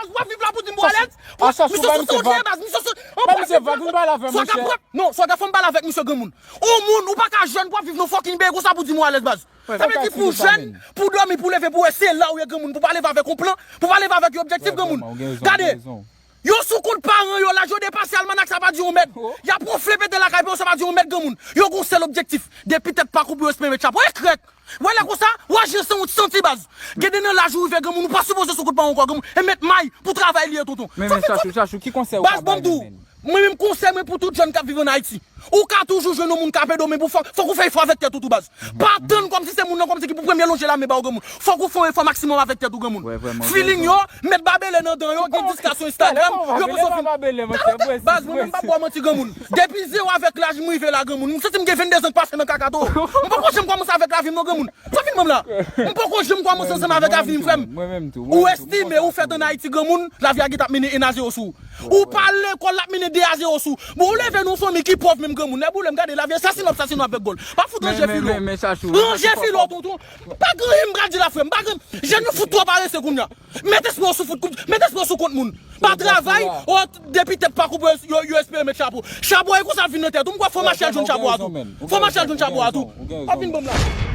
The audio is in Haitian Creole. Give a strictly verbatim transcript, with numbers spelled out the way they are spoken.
W ap viv la pou di m pou alèz? Misye sou sa w ye baz, misye sou. Anpil vag, vin pale avè m, monchè. Non, sa w ka fè m pale avèk misye granmoun. On moun, ou pa ka jèn pou w ap viv nan fucking peyi konsa pou di m ou alèz baz. Sa vle di pou jèn, pou dòmi, pou leve, pou wè se la ou ye granmoun, pou pa leve avèk on plan, pou pa leve avèk yon objektif granmoun. Gade, yo sou kont paran yo, laj yo depase, almanak sa pa di yon mèd. Y ap wonfle pete lakay pa yo, sa pa di yon mèd granmoun. Yo gon sèl objektif, depi tèt pa koupe yo espere met chapo. E krèk! Wè lè konsa, w aji an sanwont santi baz. Gen de nan laj ou rive granmoun, ou pa sipoze sou kont paran ankò granmoun. E met may pou travay li ye tonton. Men men Chachou, Chachou, ki konsèy ou ka bay mwen menm? Mwen menm konsèy mwen pou tout jèn k ap viv ann Ayiti. Ou ka toujou jwenn yon moun k ap ede w, men pou fòk, fòk ou fè efò avèk tèt ou tou baz. Pa tann kòmsi se moun nan kòmsi ki pou premye lonje lamen ba w granmoun. Fòk ou fè yon efò maksimòm avèk tèt ou granmoun. Feeling yo, met babele nan dan yo, gen diskasyon Instagram, yo panse w fin. Baz, mwen menm m p ap ba w manti granmoun. Depi zewo avèk laj m rive la granmoun, m santi m gen venndezan k pase nan kaka tou. M poko janm kòmanse avèk lavi m non granmoun. Sa fin ban m la. M poko janm kòmanse ansanm avèk avni m frè m. Ou estime ou fèt ann Ayiti granmoun, lavi a gentan ap mennen en a zewo sou ou. Ou pa al lekòl, l ap mennen de a zewo sou ou. Bon, ou leve nan yon fanmi ki pòv menm granmoun. Lè boule m gade lavi a sasin w ap sasin w avèk gòl. Pa fout ranje filo. Ranje filo tonton. Pa gen anyen m pral di la frè m. Pa gen, jèn yo fout twò parese kounye a. Met espri w sou fout, met espri w sou kont moun. Pa travay, o, depi tèt pa koupe yo, yo espere met chapo. Chapo e konsa vin nan tèt ou. M kwè fò mache al jwenn chapo a tou. Fò mache al jwenn chapo a tou. Pa vin ban m la.